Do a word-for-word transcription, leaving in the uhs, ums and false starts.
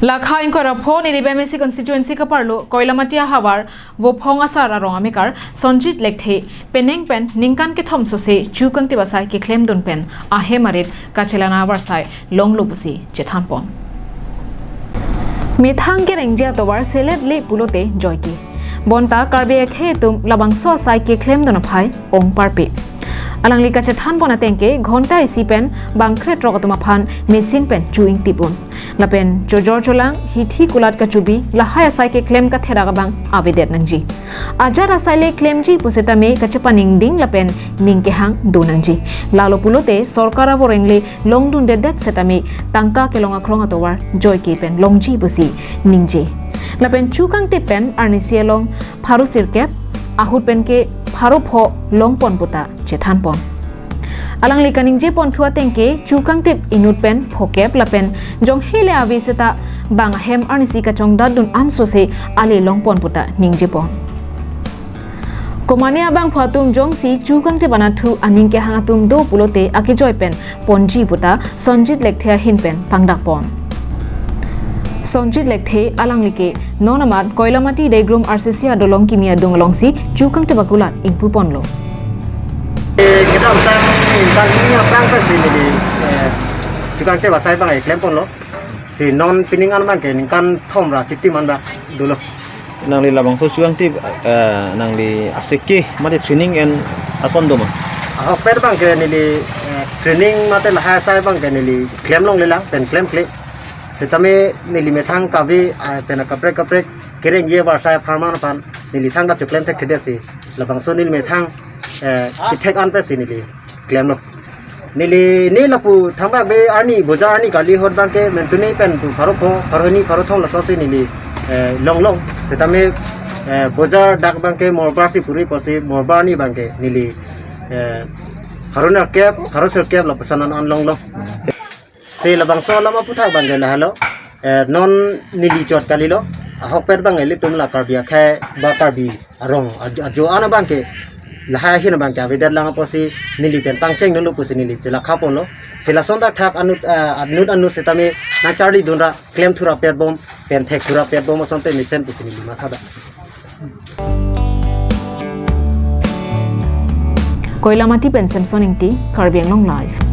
Lakha ingkoi ra pho Nilip M A C constituency kaparlo Koilamati ahavar Vophong asar arong amekar Sonjit Lekthe penang pen ningkan kethom sose chu kangtip asai keklemdun pen ahem arit kachelang avarsai longlo pusi chethanpon. Methang kerengji atovar selet le pulote joike. Bonta Karbi akhei atum labangso asai keklemdun aphai ong parpe. Alangli kachethanpon atengke ghonta isi pen bangkre throk atum aphan machine pen chu ingtip un. Lapen chojor cholang, hithi kulat kachubi, lahai asai keklem katherak abang avedet nangji. Ajat asai le klemji pusitame kachepaningding lapen ning kehang do nangji. Lalo pulote sorkar avoreng le longdundedet setame tangka kelong akrong atovar joike pen longji pusi ningje. Lapen chu kangtip pen arnisi along pharo sirkep, ahut penke pharo pho longpon puta chethanpon. Alangli kaningjeponthu atengke chu kangtip inut pen phokep lapen jonghe le ave seta bang ahem arnisi kachongdatdun ansose ale longpon puta ningjepon. Komane abangphu atum jongsi chu kangtip anatthu aning kehang atum do pulote akejoi pen ponji puta Sonjit Lekthe ahin pen pangdakpon. Sonjit Lekthe alangli ke non amat Koilamati Degrum R C C adolong kimi adung alongsi chu kangtip akulat ingpuponlo. Eh, kedamtang ningkan hini aphrang pensi neli, eh, chu kangtip asai bang keklemponlo. Si non pining an bangke ningkan thom ra chitim an bak dolo. Nangli labangso chu kangtip, eh, nangli aseke mate training en ason doma? Ahokpet bangke neli, eh, training mate lahai asai bangke neli klem longlelang pen klemkle. Setame neli methang kave, ah, pen kaprek kaprek kerengji avarsai apharman aphan neli thangta chuklem thekthedetsi labangso neli methang, eh, kethek an pensi neli klemlo. Neli ne lapu thangbak be arni bojar arni kali ahut bangke mentune pen pu pharo pho, pharo hini, pharo thom lasosi neli, eh, longlong. Setame, eh, bojar dak bangke morbar si puri pusi morbar arni bangke neli, eh, pharo nerkep, pharo sirkep lapuson an an longlo. Si labangso alam aphuthak bangke lahelo. Eh, non neli chot kalilo. Ahokpet bang ilitum la Karbi akhei ba Karbi arong ajo, ajo ano bangke lahai ahin bangke avedet lang apotsi neli pen pangchengdunlo pusi neli chelakhaponlo. Si lason thakthak anut, eh, anut anut setame nangcharlidun ra klemthu rapetbom pen thekthurapetbom asonte mesen pusi neli mathadak. Koilamati pen Samson Ingti, Karbi Anglong Live.